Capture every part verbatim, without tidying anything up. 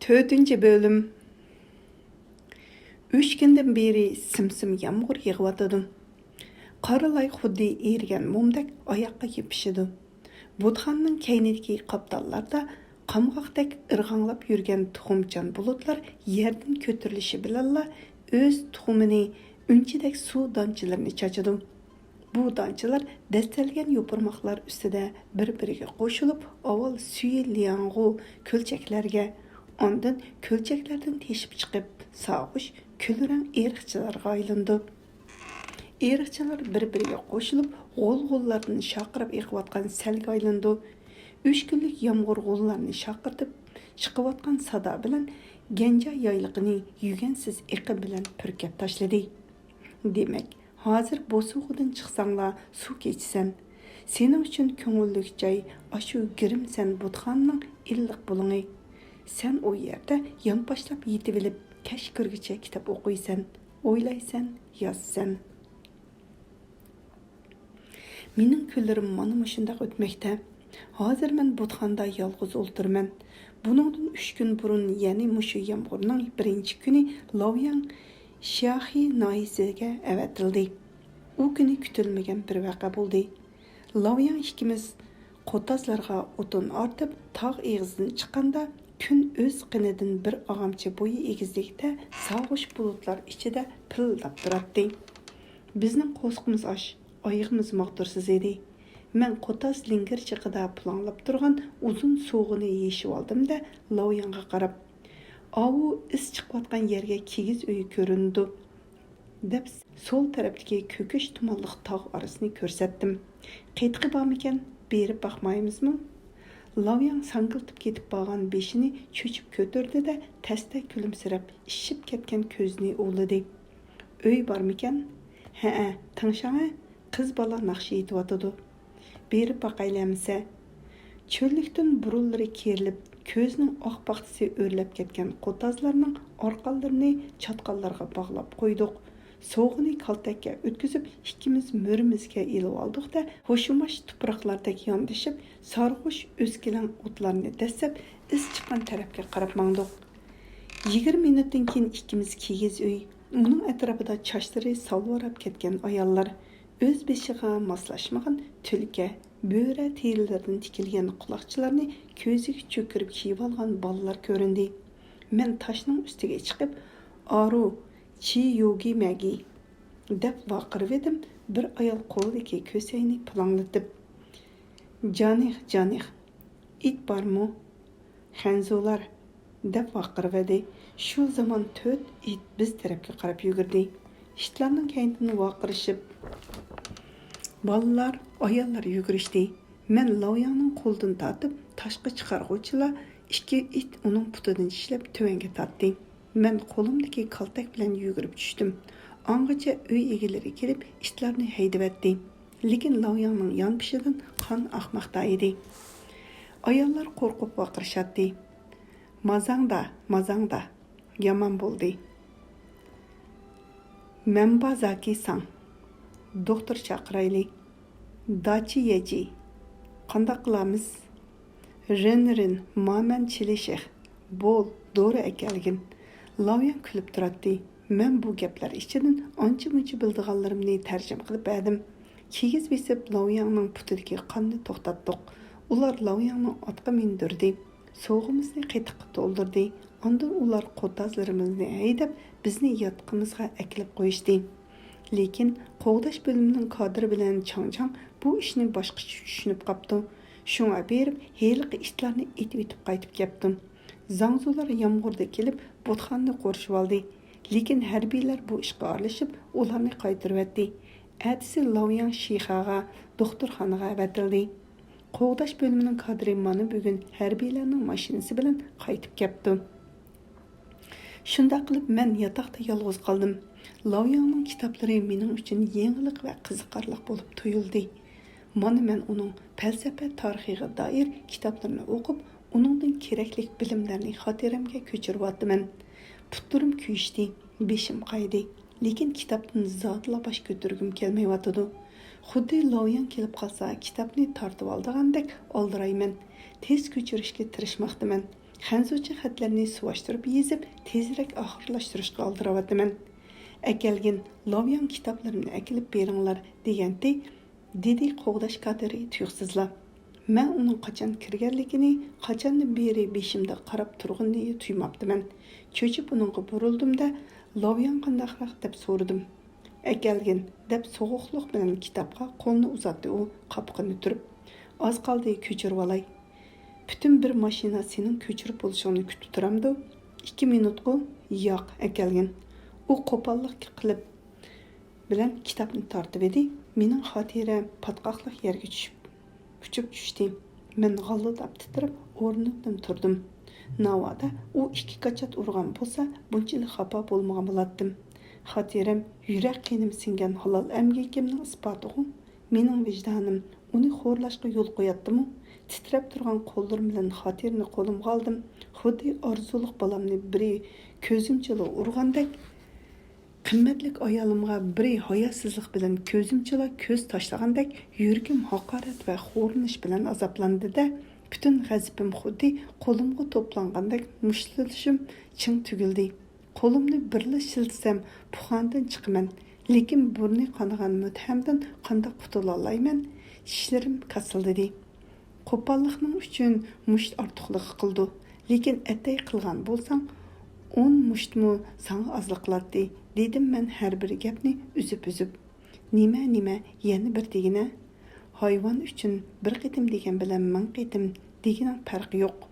تۆتىنچى بۆلۈم. ئۈچ كۈندىن بېرى سىم-سىم يامغۇر يېغىۋاتىدۇ. قارا لاي خۇددى ئېرىگەن مومدەك ئاياغقا يېپىشىدۇ. بۇتخانىنىڭ كەينىدىكى قاپتاللاردا قامغاقتەك ئىرغاڭلاپ يۈرگەن تۇخۇمچان بۇلۇتلار يەردىن كۆتۈرۈلۈشى بىلەنلا ئۆز تۇخۇمىنى ئۈنچىدەك سۇ دانچىلىرىنى چاچىدۇ. بۇ دانچىلار دەستەلگەن يوپۇرماقلار ئۈستىدە بىر-بىرىگە قوشۇلۇپ، ئاۋۋال سۈيى لياڭغۇ كۆلچەكلەرگە، ئاندىن كۆلچەكلەردىن تېشىپ چىقىپ، سارغۇچ كۈلرەڭ ئېرىقچىلارغا ئايلىنىدۇ. ئېرىقچىلار بىر-بىرىگە قوشۇلۇپ، غول-غوللاردىن شارقىراپ ئېقىۋاتقان سەلگە ئايلىنىدۇ. ئۈچ كۈنلۈك يامغۇر غوللارنى شارقىرىتىپ چىقىۋاتقان سادا بىلەن گەنجا يايلىقىنى يۈگەنسىز ئېقىم بىلەن پۈركەپ تاشلىدى. دېمەك، ھازىر بوسۇغىدىن چىقساڭلا سۇ كېچىسەن. سېنىڭ ئۈچۈن كۆڭۈللۈك جاي ئاشۇ گىرىمسەن بۇتخانىنىڭ ئىللىق بۇلۇڭى. سەن ئۇ يەردە يانپاشلاپ يېتىۋېلىپ، كەچ كىرگۈچە كىتاب ئوقۇيسەن، ئويلايسەن، يازىسەن. مېنىڭ كۈنلىرىم مانا مۇشۇنداق ئۆتمەكتە. ھازىر مەن بۇتخانىدا يالغۇز ئولتۇرىمەن. بۇنىڭدىن ئۈچ كۈن بۇرۇن، يەنى مۇشۇ يامغۇرنىڭ بىرىنچى كۈنى لاۋياڭ شياخې ناھىيەسىگە ئەۋەتىلدى. ئۇ كۈنى كۈتۈلمىگەن بىر ۋەقە بولدى. لاۋياڭ ئىككىمىز قوتازلارغا ئوتۇن ئارتىپ، تاغ ئېغىزىدىن چىققاندا، كۈن ئۆز قېنىدىن بىر ئاغامچە بويى ئېگىزلىكتە سارغۇچ بۇلۇتلار ئىچىدە پىلىلداپ تۇراتتى. بىزنىڭ قورسىقىمىز ئاچ، ئايىغىمىز ماغدۇرسىز ئىدى. مەن قوتاز لىڭگىر چېقىدا پۇلاڭلاپ تۇرغان ئۇزۇن سوغىنى يېشىۋالدىم-دە، لاۋياڭغا قاراپ، «ئاۋۇ ئىس چىقىۋاتقان يەرگە كىگىز ئۆيى كۆرۈنىدۇ» دەپ، سول تەرەپتىكى كۆكۈچ تۇمانلىق تاغ ئارىسىنى كۆرسەتتىم. «قېتىقى بارمىكەن؟ بېرىپ باقمايمىزمۇ؟» لاۋياڭ ساڭگىلتىپ كېتىپ بارغان بېشىنى چۆچۈپ كۆتۈردى-دە، تەستە كۈلۈمسىرەپ، ئىششىپ كەتكەن كۆزىنى ئۇۋىلىدى. «ئۆي بارمىكەن؟ ھەئە، تىڭشاڭە، قىز بالا ناخشا ئېيتىۋاتىدۇ. بېرىپ باقايلى ئەمىسە.» چۆللۈكتىن بۇرۇنلىرى كېرىلىپ، كۆزنىڭ ئاق پاختىسى ئۆرلەپ كەتكەن قوتازلارنىڭ ئارقانلىرىنى چاتقاللارغا باغلاپ قويدۇق. سوغىنى كالتەككە ئۆتكۈزۈپ، ئىككىمىز مۈرىمىزگە ئېلىۋالدۇق-دە، ھوشۇماش تۇپراقلاردەك ياندىشىپ، سارغۇچ ئۆسكىلەڭ ئوتلارنى دەسسەپ، ئىز چىققان تەرەپكە قاراپ ماڭدۇق. يىگىرمە مىنۇتتىن كېيىن ئىككىمىز كىگىز ئۆي، ئۇنىڭ ئەتراپىدا چاچلىرى سالۋاراپ كەتكەن ئاياللار، ئۆز بېشىغا ماسلاشمىغان تۈلكە، بۆرە تېرىلىرىدىن تىكىلگەن قۇلاقچىلارنى كۆزىگە چۆكۈرۈپ كىيىۋالغان بالىلار كۆرۈندى. مەن تاشنىڭ ئۈستىگە چىقىپ، «ئارۇ، چى يوگى مەگى» دەپ ۋارقىرىۋىدىم، بىر ئايال قولىدىكى كۆسەينى پۇلاڭلىتىپ. «جانىخ، جانىخ، ئىت بارمۇ؟ خەنزۇلار!» دەپ ۋارقىرىۋىدى. شۇ زامان تۆت ئىت بىز تەرەپكە قاراپ يۈگۈردى. ئىتلارنىڭ كەينىدىن ۋارقىرىشىپ، بالىلار، ئاياللار يۈگۈرۈشتى. مەن لاۋياڭنىڭ قولىدىن تارتىپ، تاشقا چىقارغۇچىلا ئىككى ئىت ئۇنىڭ پۇتىدىن چىشلەپ تۆۋەنگە تارتتى. مەن قولۇمدىكى كالتەك بىلەن يۈگۈرۈپ چۈشتۈم. ئاڭغىچە ئۆي ئىگىلىرى كېلىپ، ئىتلارنى ھەيدىۋەتتى. لېكىن لاۋياڭنىڭ يانپېشىدىن قان ئاقماقتا ئىدى. ئاياللار قورقۇپ ۋارقىرىشاتتى. «مازاڭدا، مازاڭدا، يامان بولدى. مەنبا زاكى ساڭ، دوختۇر چاقىرايلى. داچى يەجى، قانداق قىلامىز؟ رېن رېن، مامەن چىلىشېخ، بول، دورا ئەكەلگىن.» لاۋياڭ كۈلۈپ تۇراتتى. مەن بۇ گەپلەر ئىچىدىن ئانچە-مۇنچە بىلىدىغانلىرىمنى تەرجىمە قىلىپ بەردىم. كىگىز بېسىپ، لاۋياڭنىڭ پۇتىدىكى قاننى توختاتتۇق. ئۇلار لاۋياڭنى ئاتقا مىندۈردى. سوغىمىزنى قېتىققا تولدۇردى. ئاندىن ئۇلار قوتازلىرىمىزنى ھەيدەپ، بىزنى ياتىقىمىزغا ئەكېلىپ قويۇشتى. لېكىن قوغداش بۆلۈمىنىڭ كادىرى بىلەن چاڭچاڭ بۇ ئىشنى باشقىچە چۈشىنىپ قاپتۇ. شۇڭا بېرىپ، ھېلىقى ئىتلارنى ئېتىۋېتىپ قايتىپ كەپتۇ. زاڭزۇلار يامغۇردا كېلىپ، بۇتخانىنى قورشىۋالدى. لېكىن ھەربىيلەر بۇ ئىشقا ئارىلىشىپ، ئۇلارنى قايتۇرۇۋەتتى. ئەتىسى لاۋياڭ شىخاغا دوختۇرخانىغا ئەۋەتىلدى. قوغداش بۆلۈمىنىڭ كادىرى مانا بۈگۈن ھەربىيلەرنىڭ ماشىنىسى بىلەن قايتىپ كەپتۇ. شۇنداق قىلىپ، مەن ياتاقتا يالغۇز قالدىم. لاۋياڭنىڭ كىتابلىرى مېنىڭ ئۈچۈن يېڭىلىق ۋە قىزىقارلىق بولۇپ تۇيۇلدى. مانا مەن ئۇنىڭ پەلسەپە تارىخىغا دائىر كىتابلىرىنى ئوقۇپ، ئۇنىڭدىن كېرەكلىك بىلىملەرنى خاتىرەمگە كۆچۈرۈۋاتىمەن. پۇتلىرىم كۆيۈشتى، بېشىم قايدى. لېكىن كىتابتىن زادىلا باش كۆتۈرگۈم كەلمەيۋاتىدۇ. خۇددى لاۋياڭ كېلىپ قالسا، كىتابنى تارتىۋالىدىغاندەك ئالدىرايمەن. تېز كۆچۈرۈشكە تىرىشماقتىمەن. خەنزۇچە خەتلەرنى سۇۋاشتۇرۇپ يېزىپ، تېزرەك ئاخىرلاشتۇرۇشقا ئالدىراۋاتىمەن. ئەكەلگىن، لاۋياڭ كىتابلىرىمنى ئەكېلىپ بېرىڭلار، دېگەنتى، دېدى قوغداش كادىرى تۇيۇقسىزلا. مەن ئۇنىڭ قاچان كىرگەنلىكىنى، قاچاندىن بېرى بېشىمدا قاراپ تۇرغىنىنى تۇيماپتىمەن. چۆچۈپ ئۇنىڭغا بۇرۇلدۇم-دە، لاۋياڭ قانداقراق دەپ سورىدىم. ئەكەلگىن، دەپ سوغۇقلۇق بىلەن كىتابقا قولىنى ئۇزاتتى ئۇ، قاپىقىنى تۈرۈپ. ئاز قالدى كۆچۈرۈۋالاي. پۈتۈن بىر ماشىنا سېنىڭ كۆچۈرۈپ بولۇشۇڭنى كۈتۈپ تۇرامدۇ؟ ئىككى مىنۇتقۇ؟ ياق، ئەكەلگىن. ئۇ قوپاللىق قىلىپ بىلەن كىتابنى تارتىۋىدى. مېنىڭ خاتىرەم پاتقاقلىق يەرگە چۈشۈپ، ئۇچۇپ چۈشتى. مەن غاللىداپ تىترەپ ئورنۇمدىن تۇردۇم. ناۋادا ئۇ ئىككى كاچات ئۇرغان بولسا، بۇنچىلىك خاپا بولمىغان بولاتتىم. خاتىرەم يۈرەك قېنىم سىڭگەن ھالال ئەمگىكىمنىڭ ئىسپاتىغۇ. مېنىڭ ۋىجدانىم ئۇنى خورلاشقا يول قوياتتىمۇ؟ تىترەپ تۇرغان قوللىرىم بىلەن خاتىرىنى قولۇمغا ئالدىم. خۇددى ئارزۇلۇق بالامنى بىرى كۆزۈمچىلا ئۇرغاندەك، قىممەتلىك ئايالىمغا بىرى ھاياسىزلىق بىلەن كۆزۈمچىلا كۆز تاشلىغاندەك، يۈرىكىم ھاقارەت ۋە خورلىنىش بىلەن ئازابلاندى-دە، پۈتۈن غەزىپىم خۇددى قولۇمغا توپلانغاندەك مۇشتلىشىم چىڭ تۈگۈلدى. قولۇمنى بىرلا شىلتىسەم، پۇخاندىن چىقىمەن. لېكىن بۇرنى قانىغان مۇتتەھەمدىن قانداق قۇتۇلالايمەن؟ چىشلىرىم كاسىلدىدى. قوپاللىقنىڭ ئۈچۈن مۇشت ئارتۇقلۇقى قىلىدۇ. لېكىن ئەتەي قىلغان بولساڭ، ئون مۇشتمۇ ساڭا ئازلىق قىلاتتى، دېدىم مەن ھەر بىر گەپنى ئۈزۈپ-ئۈزۈپ. نېمە، نېمە، يەنە بىر دېگىنە؟ ھايۋان ئۈچۈن بىر قېتىم دېگەن بىلەن مىڭ قېتىم دېگىنىڭ پەرقى يوق.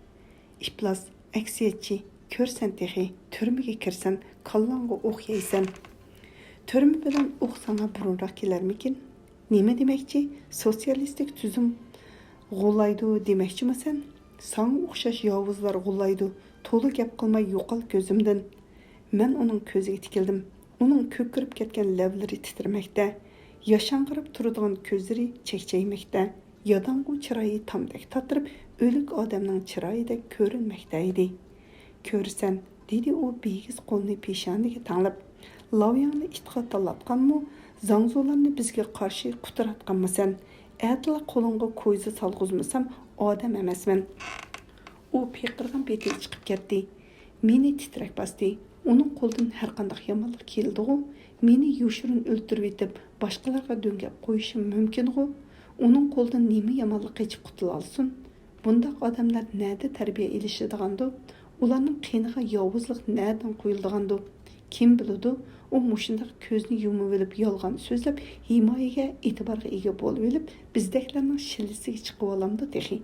ئىپلاس، ئەكسىيەتچى، كۆرسەن تېخى، تۈرمىگە كىرسەن، كاللاڭغا ئوق يەيسەن. تۈرمە بىلەن ئوق ساڭا بۇرۇنراق كېلەرمىكىن؟ نېمە دېمەكچى؟ سوتسىيالىستىك تۈزۈم غۇلايدۇ دېمەكچىمۇ سەن؟ ساڭا ئوخشاش ياۋۇزلار غۇلايدۇ. تولا گەپ قىلماي يوقال كۆزۈمدىن. مەن ئۇنىڭ كۆزىگە تىكىلدىم. ئۇنىڭ كۆكىرىپ كەتكەن لەۋلىرى تىترىمەكتە. ياشاڭغىراپ تۇرىدىغان كۆزلىرى چەكچەيمەكتە. ياداڭغۇ چىرايى تامدەك تاتىرىپ، ئۆلۈك ئادەمنىڭ چىرايىدەك كۆرۈنمەكتە ئىدى. كۆرىسەن، دېدى ئۇ بىگىز قولىنى پېشانىگە تەڭلەپ. لاۋياڭنى ئىتقا تاللاتقانمۇ، زاڭزۇلارنى بىزگە قارشى قۇتراتقانمۇ سەن؟ ئەتىلا قولۇڭغا كويزا سالغۇزمىسام ئادەم ئەمەسمەن. ئۇ پىقىرغان پېتى چىقىپ كەتتى. مېنى تىترەك باستى. ئۇنىڭ قولىدىن ھەرقانداق يامانلىق كېلىدىغۇ؟ مېنى يوشۇرۇن ئۆلتۈرۈۋېتىپ، باشقىلارغا دۆڭگەپ قويۇشى مۇمكىنغۇ؟ ئۇنىڭ قولىدىن نېمە يامانلىق قېچىپ قۇتۇلالىسۇن؟ بۇنداق ئادەملەر نەدە تەربىيە ئېلىشىدىغاندۇ؟ ئۇلارنىڭ قېنىغا ياۋۇزلۇق نەدىن قۇيۇلىدىغاندۇ؟ كىم بىلىدۇ، ئۇ مۇشۇنداق كۆزنى يۇمۇۋېلىپ يالغان سۆزلەپ، ھىمايىگە، ئېتىبارغا ئىگە بولۇۋېلىپ، بىزدەكلەرنىڭ شىللىسىگە چىقىۋالامدۇ تېخى؟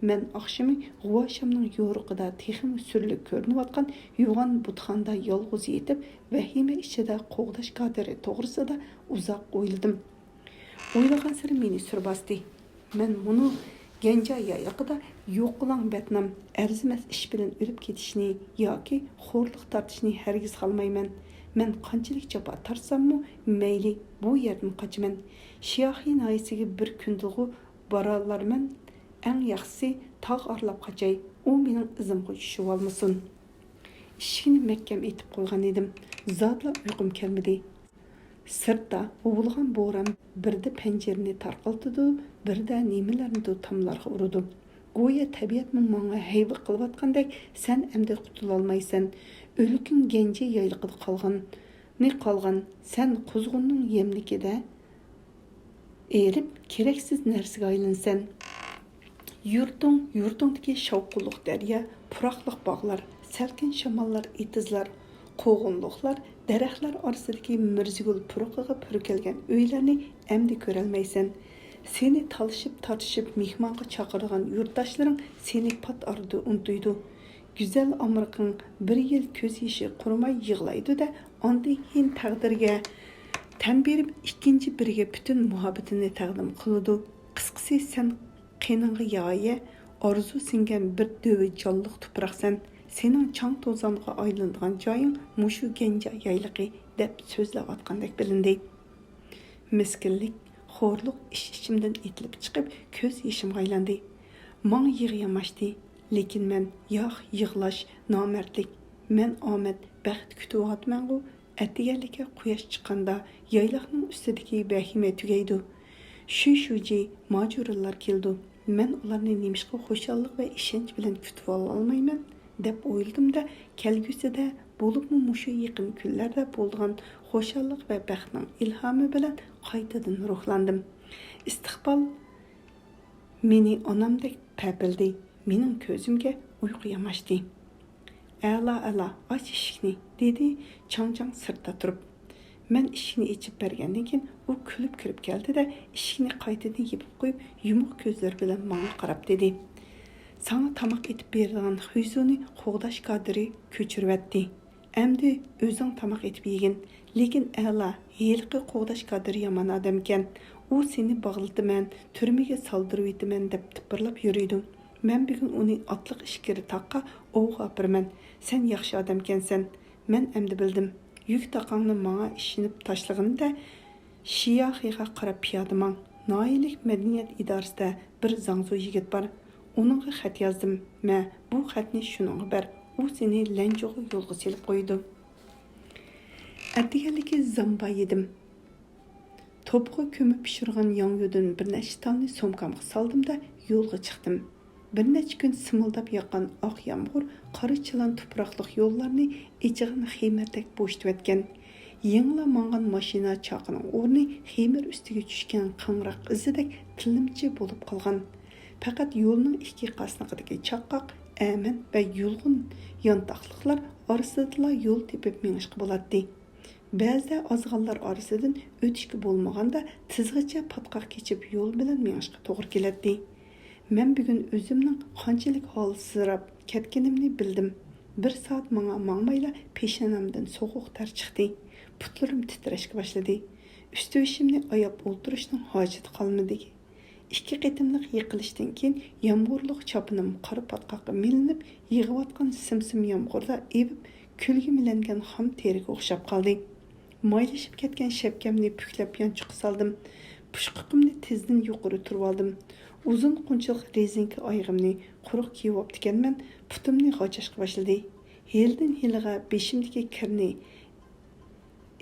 مەن ئاخشىمى غۇۋا شامنىڭ يورۇقىدا تېخىمۇ سۈرلۈك كۆرۈنۈۋاتقان يوغان بۇتخانىدا يالغۇز يېتىپ، ۋەھىمە ئىچىدە قوغداش كادىرى توغرىسىدا ئۇزاق ئويلىدىم. ئويلىغانسېرى مېنى سۈر باستى. مەن مۇنۇ گەنجا يايلىقىدا يوقىلاڭ بەتنام، ئەرزىمەس ئىش بىلەن ئۆلۈپ كېتىشنى ياكى خورلۇق تارتىشنى ھەرگىز خالىمايمەن. مەن قانچىلىك جاپا تارتساممۇ مەيلى، بۇ يەردىن قاچىمەن. شياخې ناھىيەسىگە بىر كۈندىلىغۇ بارالارمەن. ئەڭ ياخشىسى تاغ ئارىلاپ قاچاي، ئۇ مېنىڭ ئىزىمغا چۈشۈۋالمىسۇن. ئىشىكنى مەھكەم ئېتىپ قويغان ئىدىم. زادىلا ئۇيقۇم كەلمىدى. سىرتتا ھۇۋلىغان بوران بىردە پەنجىرىنى تارقىلىتىدۇ، بىردە نېمىلەرنىدۇر تاملارغا ئۇرىدۇ. گويا تەبىئەتمۇ ماڭا ھەيۋە قىلىۋاتقاندەك، سەن ئەمدى قۇتۇلالمايسەن. ئۆلۈكۈڭ گەنجى يايلىقىدا قالغىنى قالغان. سەن قۇزغۇننىڭ يەملىكىدە ئېرىپ، كېرەكسىز نەرسىگە ئايلىنىسەن. يۇرتۇڭ، يۇرتۇڭدىكى شاۋقۇنلۇق دەريا، پۇراقلىق باغلار، سەلكىن شاماللار، ئېتىزلار، قوغۇنلۇقلار، دەرەخلەر ئارىسىدىكى مىرزىگۈل پۇرىقىغا پۈركەلگەن ئۆيلەرنى ئەمدى كۆرەلمەيسەن. سېنى تالىشىپ-تارتىشىپ مېھمانغا چاقىرىدىغان يۇرتداشلىرىڭ سېنى پات ئارىدا ئۇنتۇيدۇ. گۈزەل ئامرىقىڭ بىر يىل كۆز يېشى قۇرۇماي يىغلايدۇ-دە، ئاندىن كېيىن تەقدىرگە تەن بېرىپ، ئىككىنچى بىرىگە پۈتۈن مۇھەببىتىنى تەقدىم قىلىدۇ. قىسقىسى، سەن قېنىڭغا يايە، ئارزۇ سىڭگەن بىر دۆۋە جانلىق تۇپراقسەن. سېنىڭ چاڭ-توزانغا ئايلىنىدىغان جايىڭ مۇشۇ گەنجا يايلىقى، دەپ سۆزلەۋاتقاندەك بىلىندى. مىسكىنلىك، خورلۇق ئىچ-ئىچىمدىن ئېتىلىپ چىقىپ، كۆز يېشىمغا ئايلاندى. ماڭا يىغا ياماشتى. لېكىن مەن، ياق، يىغلاش نامەردلىك. مەن ئامەت، بەخت كۈتۈۋاتىمەنغۇ. ئەتىگەنلىككە قۇياش چىققاندا يايلاقنىڭ ئۈستىدىكى ۋەھىمە تۈگەيدۇ. شۈي شۇجى، ماجۇرىلار كېلىدۇ. مەن ئۇلارنى نېمىشقا خۇشاللىق ۋە ئىشەنچ بىلەن كۈتۈۋالالمايمەن؟ دەپ ئويلىدىم-دە، كەلگۈسىدە، بولۇپمۇ مۇشۇ يېقىن كۈنلەردە بولىدىغان خۇشاللىق ۋە بەختنىڭ ئىلھامى بىلەن قايتىدىن روھلاندىم. ئىستىقبال مېنى ئانامدەك پەپىلدى، مېنىڭ كۆزۈمگە ئۇيقۇ ياماشتى. «ئەلا، ئەلا، ئاچ ئىشىكنى!» دېدى چاڭ-چاڭ سىرتتا تۇرۇپ. مەن ئىشىكنى ئېچىپ بەرگەندىن كېيىن، ئۇ كۈلۈپ كىرىپ كەلدى-دە، ئىشىكنى قايتىدىن يېپىپ قويۇپ، يۇمۇق كۆزلىرى بىلەن ماڭا قاراپ دېدى: «ساڭا تاماق ئېتىپ بېرىدىغان خۇيزۇنى قوغداش كادىرى كۆچۈرۈۋەتتى. ئەمدى ئۆزۈڭ تاماق ئېتىپ يېگىن. لېكىن ئەلا، ھېلىقى قوغداش كادىرى يامان ئادەمكەن. ئۇ سېنى باغلىتىمەن، تۈرمىگە سالدۇرۇۋېتىمەن دەپ تىپىرلاپ يۈرىدۇ. مەن بۈگۈن ئۇنى ئاتلىق ئىچكىرى تاغقا ئوۋغا ئاپىرىمەن. سەن ياخشى ئادەمكەنسەن. مەن ئەمدى بىلدىم. يۈك تاقاڭنى ماڭا ئىشىنىپ تاشلىغىنىدە، شياخېغا قاراپ پىيادە ماڭ. ناھىيەلىك مەدەنىيەت ئىدارىسىدە بىر زاڭزۇ يىگىت بار. ئۇنىڭغا خەت يازدىم. مە، بۇ خەتنى شۇنىڭغا بەر. ئۇ سېنى لەنجۇغا يولغا سېلىپ قويىدۇ.» ئەتىگەنلىكى زامبا يېدىم. توپىغا كۆمۈپ پىشۇرغان ياڭيۇدىن بىر نەچچە تالنى سومكامغا سالدىم-دە، يولغا چىقتىم. بىر نەچچە كۈن سىمىلداپ ياغقان ئاق يامغۇر قارا چىلان تۇپراقلىق يوللارنى ئېچىغان خېمىردەك بوشىتىۋەتكەن. يېڭىلا ماڭغان ماشىنا چاقىنىڭ ئورنى خېمىر ئۈستىگە چۈشكەن قاڭراق ئىزىدەك تىلىمچە بولۇپ قالغان. پەقەت يولنىڭ ئىككى قاسنىقىدىكى چاققاق، ئەمەن ۋە يۇلغۇن يانتاقلىقلار ئارىسىدىلا يول تېپىپ مېڭىشقا بولاتتى. بەزىدە ئازغانلار ئارىسىدىن ئۆتۈشكە بولمىغاندا، تىزغىچە پاتقاق كېچىپ يول بىلەن مېڭىشقا توغرا كېلەتتى. مەن بۈگۈن ئۆزۈمنىڭ قانچىلىك ھالسىراپ كەتكىنىمنى بىلدىم. بىر سائەت ماڭا-ماڭمايلا پېشانەمدىن سوغۇق تەر چىقتى. پۇتلىرىم تىترەشكە باشلىدى. ئۈستى-بېشىمنى ئاياپ ئولتۇرۇشنىڭ ھاجىتى قالمىدى. ئىككى قېتىملىق يىقىلىشتىن كېيىن يامغۇرلۇق چاپىنىم قارا پاتقاققا مىلىنىپ، يېغىۋاتقان سىم-سىم يامغۇردا ئېۋىپ، كۈلگە مىلەنگەن خام تېرىگە ئوخشاپ قالدى. مايلىشىپ كەتكەن شەپكەمنى پۈكلەپ يانچۇققا سالدىم. پۇچقىقىمنى تىزدىن يۇقىرى تۇرۇۋالدىم. ئۇزۇن قونچىلىق رېزىنكە ئايىغىمنى قۇرۇق كىيىۋاپتىكەنمەن، پۇتۇمنى غاجاشقا باشلىدى. ھېلىدىن ھېلىغا بېشىمدىكى كىرنى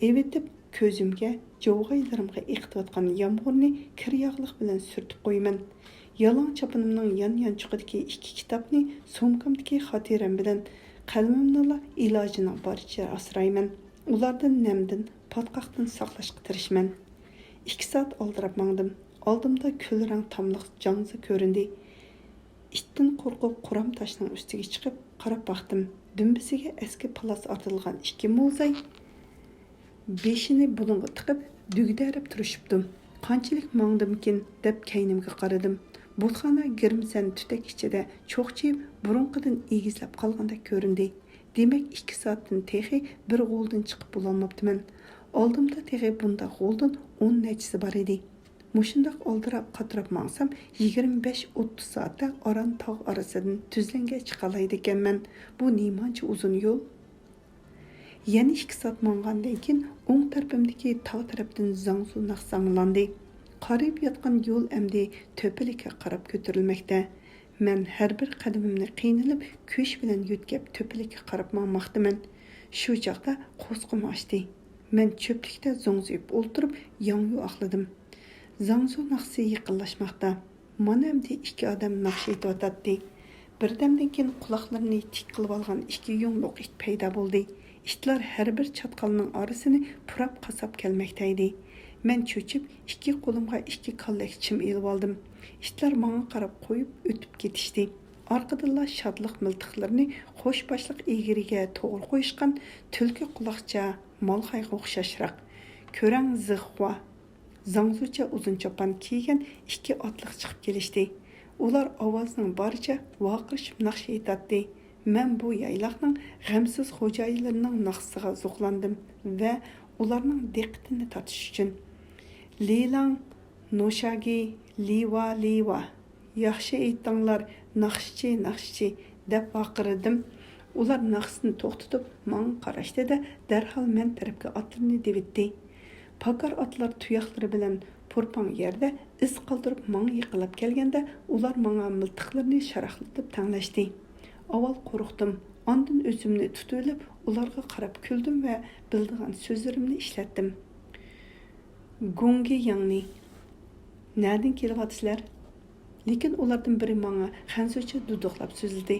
ئېۋىتىپ، كۆزۈمگە، جوۋغايلىرىمغا ئېقىتىۋاتقان يامغۇرنى كىر ياغلىق بىلەن سۈرتۈپ قويىمەن. يالاڭ چاپىنىمنىڭ يان يانچۇقىدىكى ئىككى كىتابنى سومكامدىكى خاتىرەم بىلەن قەلىمىمنىلا ئىلاجىنىڭ بارىچە ئاسرايمەن. ئۇلاردىن نەمدىن، پاتقاقتىن ساقلاشقا تىرىشىمەن. ئىككى سائەت ئالدىراپ ماڭدىم. ئالدىمدا كۈل رەڭ تاملىق جاڭزا كۆرۈندى. ئىتتىن قورقۇپ، قۇرام تاشنىڭ ئۈستىگە چىقىپ قاراپ باقتىم. دۈمبىسىگە ئەسكى پالاس ئارتىلغان ئىككى موزاي بېشىنى بۇلۇڭغا تىقىپ، دۈگدەرەپ تۇرۇشۇپتۇ. قانچىلىك ماڭدىمكىن دەپ كەينىمگە قارىدىم. بۇتخانا گىرىمسەن تۈتەك ئىچىدە چوقچىيىپ، بۇرۇنقىدىن ئېگىزلەپ قالغاندەك كۆرۈندى. دېمەك، ئىككى سائەتتىن تېخى بىر غولدىن چىقىپ بولالماپتىمەن. ئالدىمدا تېخى بۇنداق غولدىن ئون نەچچىسى بار ئىدى. مۇشۇنداق ئالدىراپ قاتراپ ماڭسام، يىگىرمە بەش ئوتتۇز سائەتتە ئاران تاغ ئارىسىدىن تۈزلەڭگە چىقالايدىكەنمەن. بۇ نېمانچە ئۇزۇن يول؟ يەنە ئىككى سائەت ماڭغاندىن كېيىن، ئوڭ تەرىپىمدىكى تاغ تەرەپتىن زاڭزۇ ناخشىسى ئاڭلاندى. قارىيىپ ياتقان يول ئەمدى تۆپىلىككە قاراپ كۆتۈرۈلمەكتە. مەن ھەر بىر قەدىمىمنى قىينىلىپ، كۈچ بىلەن يۆتكەپ تۆپىلىككە قاراپ ماڭماقتىمەن. شۇ چاغدا قورسىقىم ئاچتى. مەن چۆپلۈكتە زوڭزىيىپ ئولتۇرۇپ، ياڭيۇ ئاقلىدىم. زاڭزۇ ناخشىسى يېقىنلاشماقتا. مانا ئەمدى ئىككى ئادەم ناخشا ئېيتىۋاتاتتى. بىردەمدىن كېيىن قۇلاقلىرىنى تىك قىلىۋالغان ئىككى يۇڭلۇق ئىت پەيدا بولدى. ئىتلار ھەر بىر چاتقالنىڭ ئارىسىنى پۇراپ قاساپ كەلمەكتە ئىدى. مەن چۆچۈپ، ئىككى قولۇمغا ئىككى كاللەك چىم ئېلىۋالدىم. ئىتلار ماڭا قاراپ قويۇپ ئۆتۈپ كېتىشتى. ئارقىدىنلا شادلىق مىلتىقلىرىنى قوش باشلىق ئېگىرىگە توغرا قويۇشقان تۈلكە قۇلاقچا مالخايغا ئوخشاشراق، كۆرەڭ زىخخۇا، زاڭزۇچە ئۇزۇن چاپان كىيگەن ئىككى ئاتلىق چىقىپ كېلىشتى. ئۇلار ئاۋازنىڭ بارىچە ۋارقىرىشىپ ناخشا ئېيتاتتى. مەن بۇ يايلاقنىڭ غەمسىز خوجايىنلىرىنىڭ ناخشىسىغا زوقلاندىم ۋە ئۇلارنىڭ دىققىتىنى تارتىش ئۈچۈن، لىلاڭ، نوشاگى، لىۋا، لىۋا، ياخشى ئېيتتىڭلار، ناخشىچى، ناخشىچى، دەپ ۋارقىرىدىم. ئۇلار ناخشىسىنى توختىتىپ، ماڭا قاراشتى-دە، دەرھال مەن تەرەپكە ئاتلىرىنى دېۋىتتى. پاكار ئاتلار تۇياقلىرى بىلەن پۇرپاڭ يەردە ئىز قالدۇرۇپ ماڭا يېقىنلاپ كەلگەندە، ئۇلار ماڭا مىلتىقلىرىنى شاراقلىتىپ تەڭلەشتى. ئاۋۋال قورقتۇم، ئاندىن ئۆزۈمنى تۇتۇۋېلىپ، ئۇلارغا قاراپ كۈلدۈم ۋە بىلىدىغان سۆزلىرىمنى ئىشلەتتىم. گۇڭگې ياڭنى، نەدىن كېلىۋاتىسىلەر؟ لېكىن ئۇلاردىن بىرى ماڭا خەنزۇچە دۇدۇقلاپ سۆزلىدى.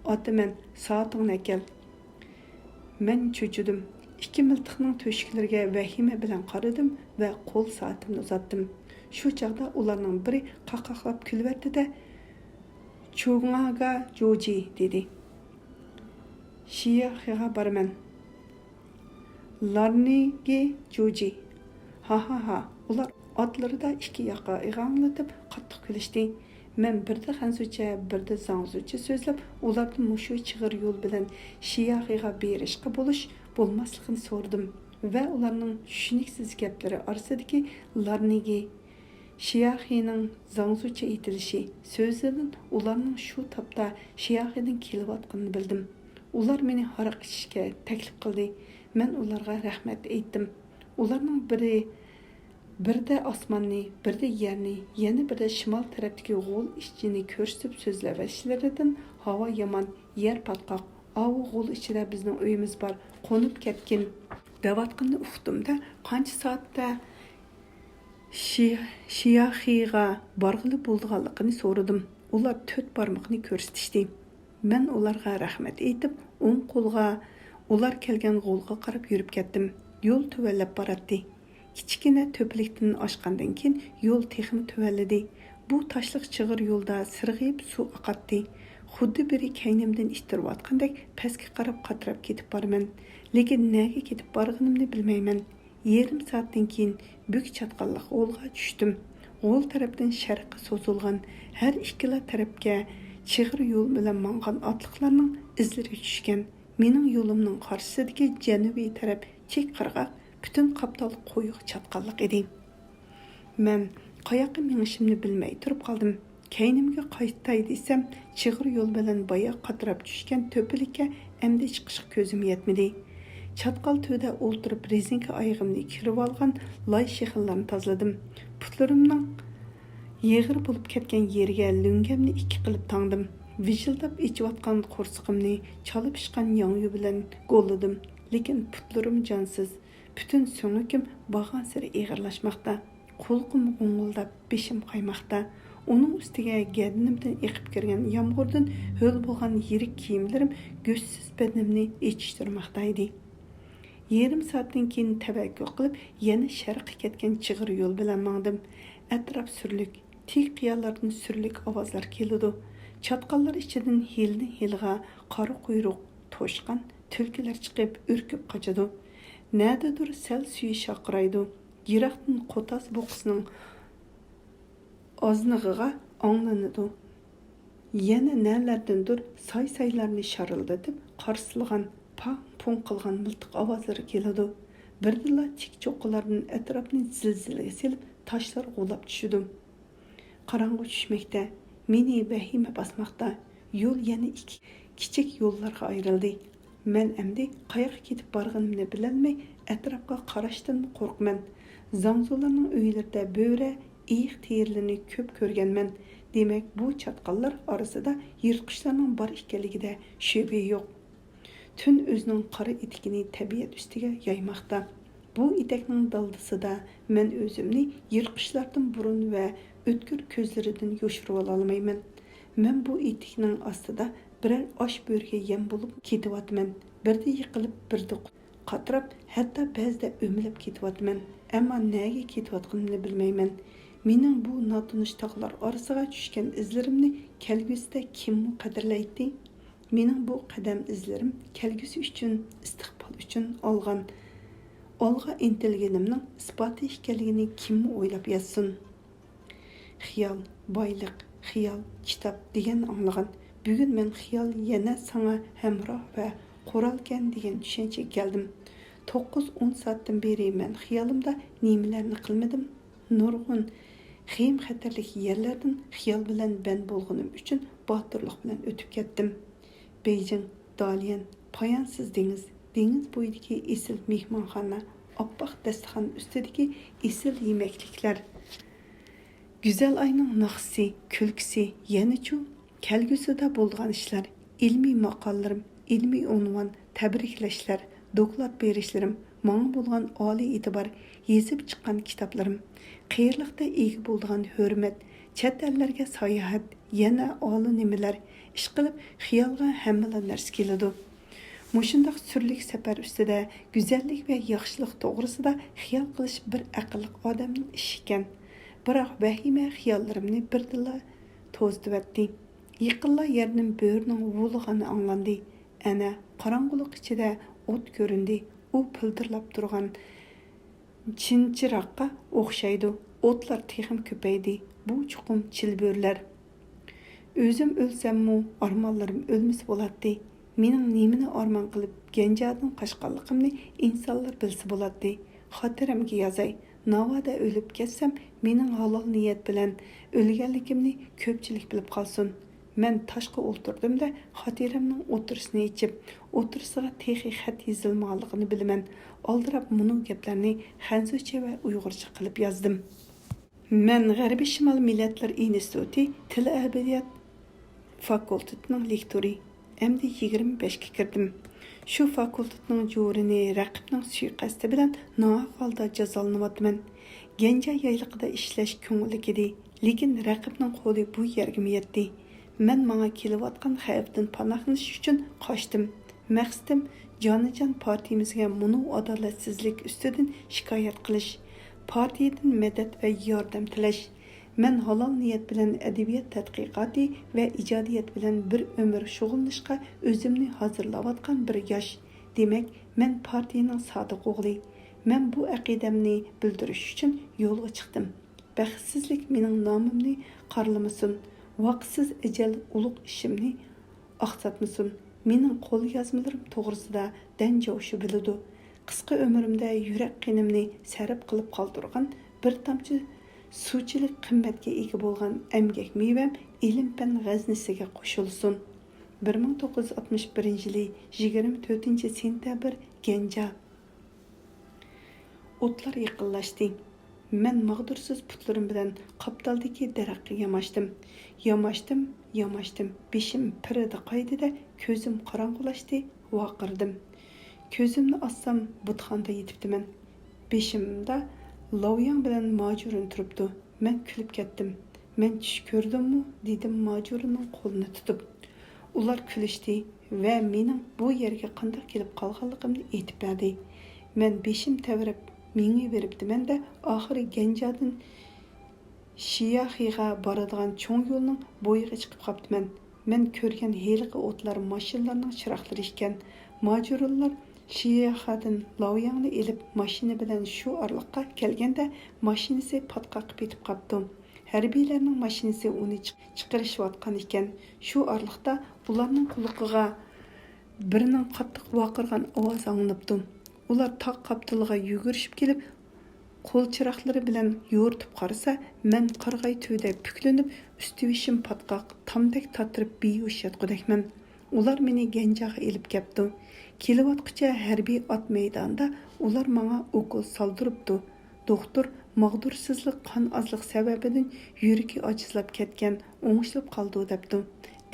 ئاتىمەن، سائىتىڭنى ئەكەل. مەن چۆچۈدۈم. ئىككى مىلتىقنىڭ تۆشۈكلىرىگە ۋەھىمە بىلەن قارىدىم ۋە قول سائىتىمنى ئۇزاتتىم. شۇ چاغدا ئۇلارنىڭ بىرى قاقاقلاپ كۈلۈۋەتتى-دە، چۇڭاگا جوجى دېدى. شىياخىغا بارىمەن. لارنىگى جوجى. ھاھاھا. ئۇلار ئاتلىرىدا ئىككى ياقا ئىغاڭلىتىپ قاتتىق كۈلۈشتى. مەن بىردە خەنزۇچە، بىردە زاڭزۇچە سۆزلەپ، ئۇلاردىن مۇشۇ چىغىر يول بىلەن شىياخىغا بېرىشقا بولۇش بولماسلىقىنى سورىدىم ۋە ئۇلارنىڭ چۈشىنىكسىز گەپلىرى ئارىسىدىكى لارنىگى شىياخىنىڭ زاڭزۇچە ئېيتىلىشى سۆزىدىن ئۇلارنىڭ شۇ تاپتا شىياخىدىن كېلىۋاتقىنىنى بىلدىم. ئۇلار مېنى ھاراق ئىچىشكە تەكلىپ قىلدى. مەن ئۇلارغا رەھمەت ئېيتتىم. ئۇلارنىڭ بىرى بىردە ئاسماننى، بىردە يەرنى، يەنە بىردە شىمال تەرەپتىكى غول ئىچىنى كۆرسىتىپ سۆزلەۋېلىشلىرىدىن ھاۋا يامان، يەر پاتقاق، ئاۋۇ غول ئىچىدە بىزنىڭ ئۆيىمىز بار، قونۇپ كەتكىن دەۋاتقىنىنى ئۇقتۇم-دە، قانچە سائەتتە شى-، شىياخىغا بارغىلى بولىدىغانلىقىنى سورىدىم. ئۇلار تۆت بارمىقىنى كۆرسىتىشتى. مەن ئۇلارغا رەھمەت ئېيتىپ، ئوڭ قولغا ئۇلار كەلگەن غولغا قاراپ يۈرۈپ كەتتىم. يول تۆۋەنلەپ باراتتى. كىچىككىنە تۆپىلىكتىن ئاشقاندىن كېيىن يول تېخىمۇ تۆۋەنلىدى. بۇ تاشلىق چىغىر يولدا سىرغىيىپ سۇ ئاقاتتى. خۇددى بىرى كەينىمدىن ئىتتىرىۋاتقاندەك پەسكە قاراپ قاتراپ كېتىپ بارىمەن. لېكىن نەگە كېتىپ بارغىنىمنى بىلمەيمەن. يېرىم سائەتتىن كېيىن بۈك چاتقاللىق غولغا چۈشتۈم. غول تەرەپتىن شەرققە سوزۇلغان، ھەر ئىككىلا تەرەپكە چىغىر يول بىلەن ماڭغان ئاتلىقلارنىڭ ئىزلىرى چۈشكەن. مېنىڭ يولۇمنىڭ قارشىسىدىكى جەنۇبىي تەرەپ تىك قىرغاق، پۈتۈن قاپتال قويۇق چاتقاللىق ئىدى. مەن قاياققا مېڭىشىمنى بىلمەي تۇرۇپ قالدىم. كەينىمگە قايتاي دېسەم، چىغىر يول بىلەن بايا قاتراپ چۈشكەن تۆپىلىككە ئەمدى چىقىشقا كۆزۈم يەتمىدى. چاتقال تۈۋىدە ئولتۇرۇپ، رېزىنكە ئايىغىمنى كىرىۋالغان لاي شېخىللارنى تازىلىدىم. پۇتلىرىمنىڭ يېغىر بولۇپ كەتكەن يېرىگە لۆڭگەمنى ئىككى قىلىپ تاڭدىم. ۋىژىلداپ ئېچىۋاتقان قورسىقىمنى چالا پىشقان ياڭيۇ بىلەن گوللىدىم. لېكىن پۇتلىرىم جانسىز، پۈتۈن سۆڭىكىم بارغانسېرى ئېغىرلاشماقتا. قۇلىقىم غوڭغۇلداپ، بېشىم قايماقتا. ئۇنىڭ ئۈستىگە گەدىنىمدىن ئېقىپ كىرگەن يامغۇردىن ھۆل بولغان يىرىك كىيىملىرىم گۆشسىز بەدىنىمنى ئېچىشتۇرماقتا ئىدى. يېرىم سائەتتىن كېيىن تەۋەككۈل قىلىپ، يەنە شەرققە كەتكەن چىغىر يول بىلەن ماڭدىم. ئەتراپ سۈرلۈك، تىك قىيالاردىن سۈرلۈك ئاۋازلار كېلىدۇ. چاتقاللار ئىچىدىن ھىيلىدىن ھىيلىغا قارا قۇيرۇق توشقان، تۈلكىلەر چىقىپ ئۈركۈپ قاچىدۇ. نەدىدۇر سەل سۈيى شارقىرايدۇ. يىراقتىن قوتاز بۇقىسىنىڭ ئازنىغىغا ئاڭلىنىدۇ. يەنە نەلەردىندۇر ساي-سايلارنى شارىلدىتىپ قارسىلىغان، پاڭ-پۇڭ قىلغان مىلتىق ئاۋازلىرى كېلىدۇ. بىردىنلا تىك چوققىلاردىن ئەتراپنى زىلزىلىگە سېلىپ، تاشلار غۇلاپ چۈشىدۇ. قاراڭغۇ چۈشمەكتە، مېنى ۋەھىمە باسماقتا. يول يەنە ئىككى كىچىك يوللارغا ئايرىلدى. مەن ئەمدى قاياققا كېتىپ بارغىنىمنى بىلەلمەي، ئەتراپقا قاراشتىنمۇ قورقىمەن. زاڭزۇلارنىڭ ئۆيلىرىدە بۆرە، ئېيىق تېرىلىرىنى كۆپ كۆرگەنمەن. دېمەك، بۇ چاتقاللار ئارىسىدا يىرتقۇچلارنىڭ بار ئىكەنلىكىدە شۈبھە يوق. تۈن ئۆزىنىڭ قارا ئېتىكىنى تەبىئەت ئۈستىگە يايماقتا. بۇ ئېتەكنىڭ دالدىسىدا مەن ئۆزۈمنى يىرتقۇچلاردىن بۇرۇن ۋە ئۆتكۈر كۆزلىرىدىن يوشۇرۇۋالالمايمەن. مەن بۇ ئېتىكنىڭ ئاستىدا بىرەر ئاچ بۆرىگە يەم بولۇپ كېتىۋاتىمەن. بىردە يىقىلىپ، بىردە قاتراپ، ھەتتا بەزىدە ئۆمىلەپ كېتىۋاتىمەن. ئەمما نەگە كېتىۋاتقىنىمنى بىلمەيمەن. مېنىڭ بۇ ناتونۇش تاغلار ئارىسىغا چۈشكەن ئىزلىرىمنى كەلگۈسىدە كىممۇ قەدىرلەيتتى؟ مېنىڭ بۇ قەدەم ئىزلىرىم كەلگۈسى ئۈچۈن، ئىستىقبال ئۈچۈن ئالغان، ئالغا ئىنتىلگىنىمنىڭ ئىسپاتى ئىكەنلىكىنى كىممۇ ئويلاپ ياتسۇن؟ خىيال، بايلىق، خىيال، كىتاب دېگەننى ئاڭلىغان. بۈگۈن مەن خىيال يەنە ساڭا ھەمراھ ۋە قورالكەن دېگەن چۈشەنچىگە كەلدىم. توققۇز، ئون سائەتتىن بېرى مەن خىيالىمدا نېمىلەرنى قىلمىدىم؟ نۇرغۇن خېيىم-خەتەرلىك يەرلەردىن خىيال بىلەن بەند بولغىنىم ئۈچۈن باتۇرلۇق بىلەن ئۆتۈپ كەتتىم. بېيجىڭ، داليەن، پايانسىز دېڭىز، دېڭىز بويىدىكى ئېسىل مېھمانخانا، ئاپئاق دەستىخان ئۈستىدىكى ئېسىل يېمەكلىكلەر. گۈزەل ئاينىڭ ناخشىسى، كۈلكىسى، يەنىچۇ؟ كەلگۈسىدە بولىدىغان ئىشلار، ئىلمىي ماقالىلىرىم، ئىلمىي ئۇنۋان، تەبرىكلەشلەر، دوكلات بېرىشلىرىم، ماڭا بولغان ئالىي ئېتىبار، يېزىپ چىققان كىتابلىرىم، قېرىلىقتا ئىگە بولىدىغان ھۆرمەت، چەت ئەللەرگە ساياھەت، يەنە ئالىنېمىلەر، ئىشقىلىپ، خىيالغا ھەممىلا نەرسە كېلىدۇ. مۇشۇنداق سۈرلۈك سەپەر ئۈستىدە گۈزەللىك ۋە ياخشىلىق توغرىسىدا خىيال قىلىش بىر ئەقىللىق ئادەمنىڭ ئىشى ئىكەن. بىراق ۋەھىمە خىياللىرىمنى بىردىنلا توزۇتۇۋەتتى. يېقىنلا يەردىن بۆرىنىڭ ھۇۋلىغىنى ئاڭلاندى. ئەنە، قاراڭغۇلۇق ئىچىدە ئوت كۆرۈندى. ئۇ پىلدىرلاپ تۇرغان چىنچىراغقا ئوخشايدۇ. ئوتلار تېخىمۇ كۆپەيدى. بۇ چوقۇم چىلبۆرىلەر. ئۆزۈم ئۆلسەممۇ، ئارمانلىرىم ئۆلمىسە بولاتتى. مېنىڭ نېمىنى ئارمان قىلىپ گەنجادىن قاچقانلىقىمنى ئىنسانلار بىلسە بولاتتى. خاتىرەمگە يازاي. ناۋادا ئۆلۈپ كەتسەم، مېنىڭ ھالال نىيەت بىلەن ئۆلگەنلىكىمنى كۆپچىلىك بىلىپ قالسۇن. مەن تاشقا ئولتۇردۇم-دە، خاتىرەمنىڭ ئوتتۇرىسىنى ئېچىپ، ئوتتۇرىسىغا تېخى خەت يېزىلمىغانلىقىنى بىلىمەن. ئالدىراپ مۇنۇ گەپلەرنى خەنزۇچە ۋە ئۇيغۇرچە قىلىپ يازدىم. مەن غەربىي شىمال مىللەتلىرى ئىنستىتۇتى تىل ئەدەبىيات فاكۇلتېتىنىڭ لېكتورى. ئەمدى يىگىرمە بەشكە كىردىم. شۇ فاكۇلتېتنىڭ جورىنى رەقىبنىڭ سۇيىقەستى بىلەن ناھەق ھالدا جازالىنىۋاتىمەن. گەنجا يايلىقىدا ئىشلەش كۆڭۈللۈك ئىدى، لېكىن رەقىبنىڭ قولى بۇ يەرگىمۇ يەتتى. مەن ماڭا كېلىۋاتقان خەۋپتىن پاناھلىنىش ئۈچۈن قاچتىم. مەقسىتىم، جانىجان پارتىيىمىزگە مۇنۇ ئادالەتسىزلىك ئۈستىدىن شىكايەت قىلىش، پارتىيىدىن مەدەت ۋە ياردەم تىلەش. مەن ھالال نىيەت بىلەن ئەدەبىيات تەتقىقاتى ۋە ئىجادىيەت بىلەن بىر ئۆمۈر شۇغۇللىنىشقا ئۆزۈمنى ھازىرلاۋاتقان بىر ياش. دېمەك، مەن پارتىيىنىڭ سادىق ئوغلى. مەن بۇ ئەقىدەمنى بىلدۈرۈش ئۈچۈن يولغا چىقتىم. بەختسىزلىك مېنىڭ نامىمنى قارىلىمىسۇن، ۋاقىتسىز ئەجەل ئۇلۇغ ئىشىمنى ئاقساتمىسۇن. مېنىڭ قوليازمىلىرىم توغرىسىدا دەن جاۋشى بىلىدۇ. قىسقا ئۆمرۈمدە يۈرەك قېنىمنى سەرپ قىلىپ قالدۇرغان بىر تامچە سۇچىلىك قىممەتكە ئىگە بولغان ئەمگەك مېۋەم ئىلىم-پەن غەزنىسىگە قوشۇلسۇن. بىر مىڭ توققۇز يۈز ئاتمىش بىرىنچى يىلى يىگىرمە تۆتىنچى سېنتەبىر، گەنجا. ئوتلار يېقىنلاشتى. مەن ماغدۇرسىز پۇتلىرىم بىلەن قاپتالدىكى دەرەخكە ياماشتىم. ياماشتىم، ياماشتىم. بېشىم پىرىدە قايدى-دە، كۆزۈم قاراڭغۇلاشتى، ۋارقىرىدىم. كۆزۈمنى ئاچسام، بۇتخانىدا يېتىپتىمەن. بېشىمدا لاۋياڭ بىلەن ماجۇرۇن تۇرۇپتۇ. مەن كۈلۈپ كەتتىم. مەن چۈش كۆردۈممۇ؟ دېدىم ماجۇرۇننىڭ قولىنى تۇتۇپ. ئۇلار كۈلۈشتى ۋە مېنىڭ بۇ يەرگە قانداق كېلىپ قالغانلىقىمنى ئېيتىپ بەردى. مەن بېشىم تەۋرەپ مېڭىۋېرىپتىمەن-دە، ئاخىرى گەنجادىن شىياخىغا بارىدىغان چوڭ يولنىڭ بويىغا چىقىپ قاپتىمەن. مەن كۆرگەن ھېلىقى ئوتلار ماشىنىلارنىڭ چىراغلىرى ئىكەن. ماجۇرۇنلار شىياخادىن لاۋياڭنى ئېلىپ، ماشىنا بىلەن شۇ ئارىلىققا كەلگەندە، ماشىنىسى پاتقاققا پېتىپ قاپتۇ. ھەربىيلەرنىڭ ماشىنىسى ئۇنى چىق-، چىقىرىشىۋاتقان ئىكەن. شۇ ئارىلىقتا ئۇلارنىڭ قۇلىقىغا بىرىنىڭ قاتتىق ۋارقىرىغان ئاۋازى ئاڭلىنىپتۇ. ئۇلار تاغ قاپتىلىغا يۈگۈرۈشۈپ كېلىپ، قول چىراغلىرى بىلەن يورۇتۇپ قارىسا، مەن قارىغاي تۈۋىدە پۈكلىنىپ، ئۈستى بېشىم پاتقاق، تامدەك تاتىرىپ بىھوش ياتقۇدەكمەن. ئۇلار مېنى گەنجاغا ئېلىپ كەپتۇ. كېلىۋاتقۇچە ھەربىي ئات مەيدانىدا ئۇلار ماڭا ئوكۇل سالدۇرۇپتۇ. دوختۇر ماغدۇرسىزلىق، قان ئازلىق سەۋەبىدىن يۈرىكى ئاجىزلاپ كەتكەن، ئوڭشىلىپ قالىدۇ دەپتۇ.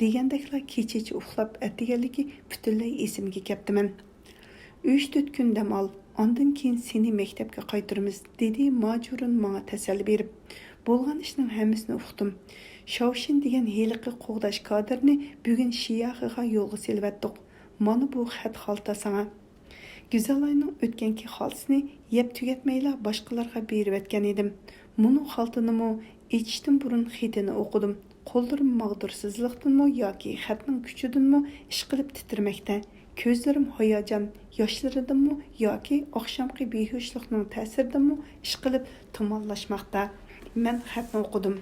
دېگەندەكلا كېچىچە ئۇخلاپ ئەتىگەنلىكى پۈتۈنلەي ئېسىمگە كەپتىمەن. ئۈچ تۆت كۈن دەم ئال، ئاندىن كېيىن سېنى مەكتەپكە قايتۇرىمىز، دېدى ماجۇرۇن ماڭا تەسەللى بېرىپ. بولغان ئىشنىڭ ھەممىسىنى ئۇقتۇم. شاۋشىن دېگەن ھېلىقى قوغداش كادىرىنى بۈگۈن شىياخىغا يولغا سېلىۋەتتۇق. مانا بۇ خەت خالتا ساڭا. گۈزەلئاينىڭ ئۆتكەنكى خالتىسىنى يەپ تۈگەتمەيلا باشقىلارغا بېرىۋەتكەن ئىدىم. مۇنۇ خالتىنىمۇ ئېچىشتىن بۇرۇن خېتىنى ئوقۇدۇم. قوللىرىم ماغدۇرسىزلىقتىنمۇ ياكى خەتنىڭ كۈچىدىنمۇ ئىشقىلىپ تىترىمەكتە. كۆزلىرىم ھاياجان ياشلىرىدىنمۇ ياكى ئاخشامقى بىھوشلۇقنىڭ تەسىرىدىنمۇ ئىشقىلىپ تۇمانلاشماقتا. مەن خەتنى ئوقۇدۇم.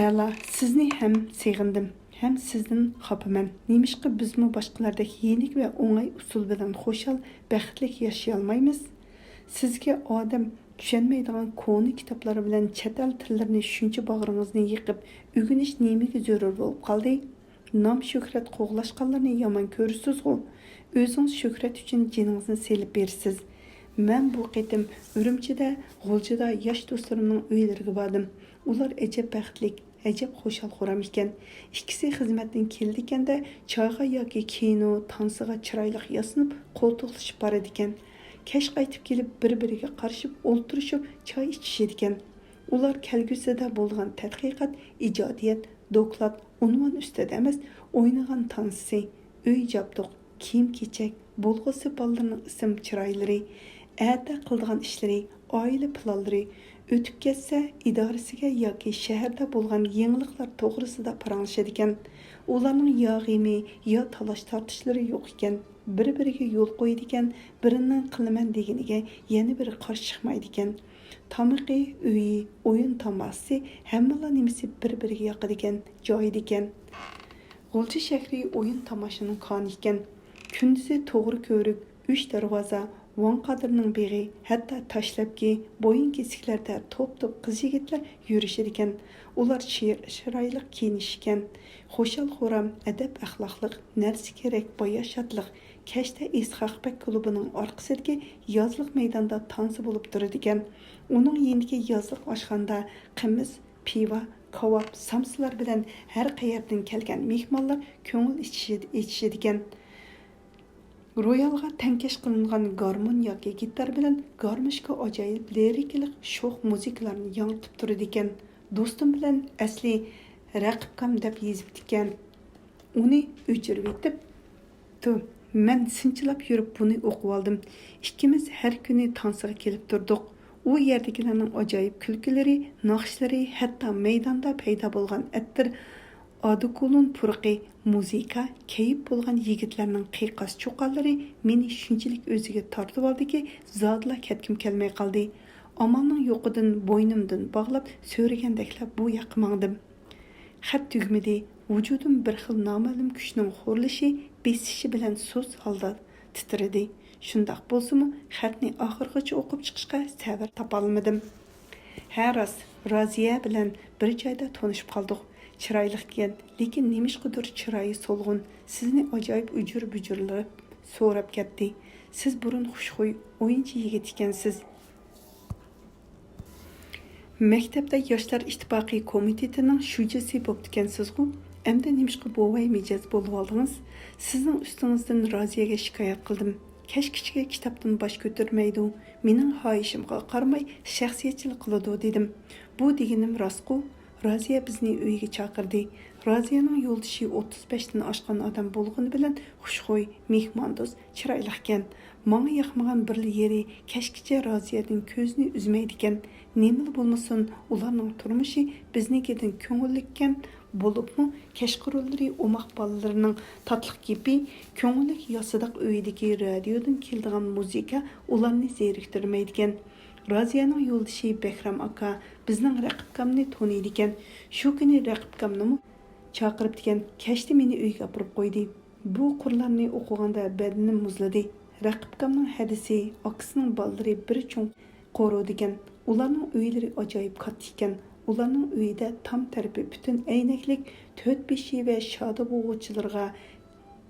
ئەلا، سىزنى ھەم سېغىندىم، ھەم سىزدىن خاپىمەن. نېمىشقا بىزمۇ باشقىلاردەك يېنىك ۋە ئوڭاي ئۇسۇل بىلەن خۇشال، بەختلىك ياشىيالمايمىز؟ سىزگە ئادەم چۈشەنمەيدىغان كونا كىتابلار بىلەن چەت ئەل تىللىرىنى شۇنچە باغرىڭىزنى يېقىپ ئۆگىنىش نېمىگە زۆرۈر بولۇپ قالدى؟ نام-شۆھرەت قوغلاشقانلارنى يامان كۆرىسىزغۇ؟ ئۆزىڭىز شۆھرەت ئۈچۈن جېنىڭىزنى سېلىپ بېرىسىز. مەن بۇ قېتىم ئۈرۈمچىدە، غۇلجىدا ياش دوستلىرىمنىڭ ئۆيلىرىگە باردىم. ئۇلار ئەجەب بەختلىك، ئەجەب خۇشال-خۇرام ئىكەن. ئىككىسى خىزمەتتىن كېلىدىكەندە، چايغا ياكى كىنو، تانسىغا چىرايلىق ياسىنىپ، قولتۇقلىشىپ بارىدىكەن. كەچ قايتىپ كېلىپ، بىر-بىرىگە قارىشىپ، ئولتۇرۇشۇپ چاي ئىچىشىدىكەن. ئۇلار كەلگۈسىدە بولىدىغان تەتقىقات، ئىجادىيەت، دوكلات، ئۇنۋان ئۈستىدە ئەمەس، ئوينىغان تانسىسى، ئۆي جابدۇق، كىيىم-كېچەك، بولغۇسى بالىلىرىنىڭ ئىسىم چىرايلىرى، ئەتە قىلىدىغان ئىشلىرى، ئائىلە پىلانلىرى، ئۆتۈپ كەتسە ئىدارىسىگە ياكى شەھەردە بولغان يېڭىلىقلار توغرىسىدا پاراڭلىشىدىكەن. ئۇلارنىڭ يا غېمى، يا تالاش-تارتىشلىرى يوق ئىكەن. بىر-بىرىگە يول قويىدىكەن، بىرىنىڭ قىلىمەن دېگىنىگە يەنە بىرى قارشى چىقمايدىكەن. تامىقى، ئۆيى، ئويۇن تاماسىسى، ھەممىلا نېمىسى بىر-بىرىگە ياقىدىكەن، جايىدىكەن. غۇلجا شەھىرى ئويۇن تاماشىنىڭ كانى ئىكەن. كۈندۈزى توغرا كۆۋرۈك، ئۈچ دەرۋازا، ۋاڭ قادىرنىڭ بېغى، ھەتتا تاشلەپكى، بويۇن كېسىكلەردە توپ-توپ قىز-يىگىتلەر يۈرۈشىدىكەن. ئۇلار چىر-، چىرايلىق كىيىنىشكەن. خۇشال-خۇرام، ئەدەپ-ئەخلاقلىق، نەرسە كېرەك، باياشاتلىق، كەچتە ئىسھاق بەگ كۇلۇبىنىڭ ئارقىسىدىكى يازلىق مەيداندا تانسا بولۇپ تۇرىدىكەن. ئۇنىڭ يېنىدىكى يازلىق ئاشخانىدا قىمىز، پىۋا، كاۋاپ، سامسىلار بىلەن ھەر قەيەردىن كەلگەن مېھمانلار كۆڭۈل ئېچىشىدىكەن. رويالغا تەڭكەش قىلىنغان گارمون ياكى گىتار بىلەن گارموشكا ئاجايىپ لىرىكىلىق شوخ مۇزىكىلارنى ياڭرىتىپ تۇرىدىكەن. دوستۇم بىلەن ئەسلى رەقىبكام دەپ يېزىپتىكەن. ئۇنى ئۆچۈرۈۋېتىپتۇ. مەن سىنچىلاپ يۈرۈپ بۇنى ئوقۇۋالدىم. ئىككىمىز ھەر كۈنى تانسىغا كېلىپ تۇردۇق. ئۇ يەردىكىلەرنىڭ ئاجايىپ كۈلكىلىرى، ناخشىلىرى، ھەتتا مەيداندا پەيدا بولغان ئەتىر ئادىكولون پۇرىقى، مۇزىكا، كەيپ بولغان يىگىتلەرنىڭ قىيقاس-چۇقانلىرى مېنى شۇنچىلىك ئۆزىگە تارتىۋالدىكى، زادىلا كەتكۈم كەلمەي قالدى. ئامالنىڭ يوقىدىن بوينۇمدىن باغلاپ سۆرىگەندەكلا بۇ ياققا ماڭدىم. خەت تۈگىمىدى. ۋۇجۇدۇم بىر خىل نامەلۇم كۈچنىڭ خورلىشى، بېسىشى بىلەن سۇس ھالدا تىترىدى. شۇنداق بولسىمۇ، خەتنى ئاخىرغىچە ئوقۇپ چىقىشقا سەۋر تاپالمىدىم. ھە، راست، رازىيە بىلەن بىر جايدا تونۇشۇپ قالدۇق. چىرايلىقكەن، لېكىن نېمىشقىدۇر چىرايى سولغۇن، سىزنى ئاجايىپ ئۇجۇر-بۇجۇرلاپ سوراپ كەتتى. سىز بۇرۇن خۇشخۇي، ئويۇنچى يىگىت ئىكەنسىز. مەكتەپتە ياشلار ئىتتىپاقى كومىتېتىنىڭ شۇجىسى بوپتىكەنسىزغۇ؟ ئەمدى نېمىشقا بوۋاي مىجەز بولۇۋالدىڭىز؟ سىزنىڭ ئۈستىڭىزدىن رازىيەگە شىكايەت قىلدىم. كەچكىچىگە كىتابتىن باش كۆتۈرمەيدۇ، مېنىڭ خاھىشىمغا قارىماي شەخسىيەتچىلىك قىلىدۇ، دېدىم. بۇ دېگىنىم راستقۇ؟ رازىيە بىزنى ئۆيىگە چاقىردى. رازىيەنىڭ يولدىشى ئوتتۇز بەشتىن ئاشقان ئادەم بولغىنى بىلەن خۇشخۇي، مېھماندوست، چىرايلىقكەن. ماڭا ياقمىغان بىرلا يېرى، كەچكىچە رازىيەدىن كۆزىنى ئۈزمەيدىكەن. نېمىلا بولمىسۇن، ئۇلارنىڭ تۇرمۇشى بىزنىڭكىدىن كۆڭۈللۈككەن. بولۇپمۇ كەچقۇرۇنلىرى ئوماق بالىلىرىنىڭ تاتلىق گېپى، كۆڭۈللۈك ياسىداق ئۆيىدىكى رادىيودىن كېلىدىغان مۇزىكا ئۇلارنى زېرىكتۈرمەيدىكەن. رازىيەنىڭ يولدىشى بەھرام ئاكا بىزنىڭ رەقىبكامنى تونۇيدىكەن. شۇ كۈنى رەقىبكامنىمۇ چاقىرىپتىكەن. كەچتە مېنى ئۆيگە ئاپىرىپ قويدى. بۇ قۇرلارنى ئوقۇغاندا بەدىنىم مۇزلىدى. رەقىبكامنىڭ ھەدىسى، ئاكىسىنىڭ بالىلىرى بىر چوڭ قورۇدىكەن. ئۇلارنىڭ ئۆيلىرى ئاجايىپ كاتتا ئىكەن. ئۇلارنىڭ ئۆيىدە تام تەرىپى پۈتۈن ئەينەكلىك، تۆت بېشى ۋە شادە بوغۇچىلىرىغا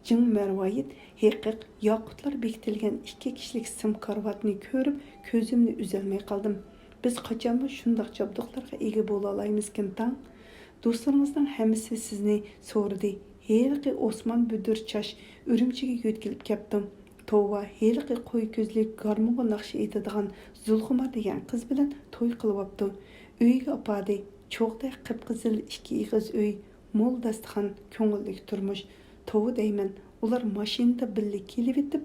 جىڭ مەرۋايىت، ھېقىق، ياقۇتلار بېكىتىلگەن ئىككى كىشىلىك سىم كارىۋاتنى كۆرۈپ، كۆزۈمنى ئۈزەلمەي قالدىم. بىز قاچانمۇ شۇنداق جابدۇقلارغا ئىگە بولالايمىزكىن تاڭ؟ دوستلىرىڭىزنىڭ ھەممىسى سىزنى سورىدى. ھېلىقى ئوسمان بۈدۈر چاچ ئۈرۈمچىگە يۆتكىلىپ كەپتۇ. توۋا، ھېلىقى قوي كۆزلۈك، گارمونغا ناخشا ئېيتىدىغان زۇلخۇمار دېگەن قىز بىلەن توي قىلىۋاپتۇ. ئۆيىگە ئاپاردى. چوغدەك قىپقىزىل ئىككى ئېغىز ئۆي، مول داستىخان، كۆڭۈللۈك تۇرمۇش. توۋا دەيمەن، ئۇلار ماشىنىدا بىللە كېلىۋېتىپ،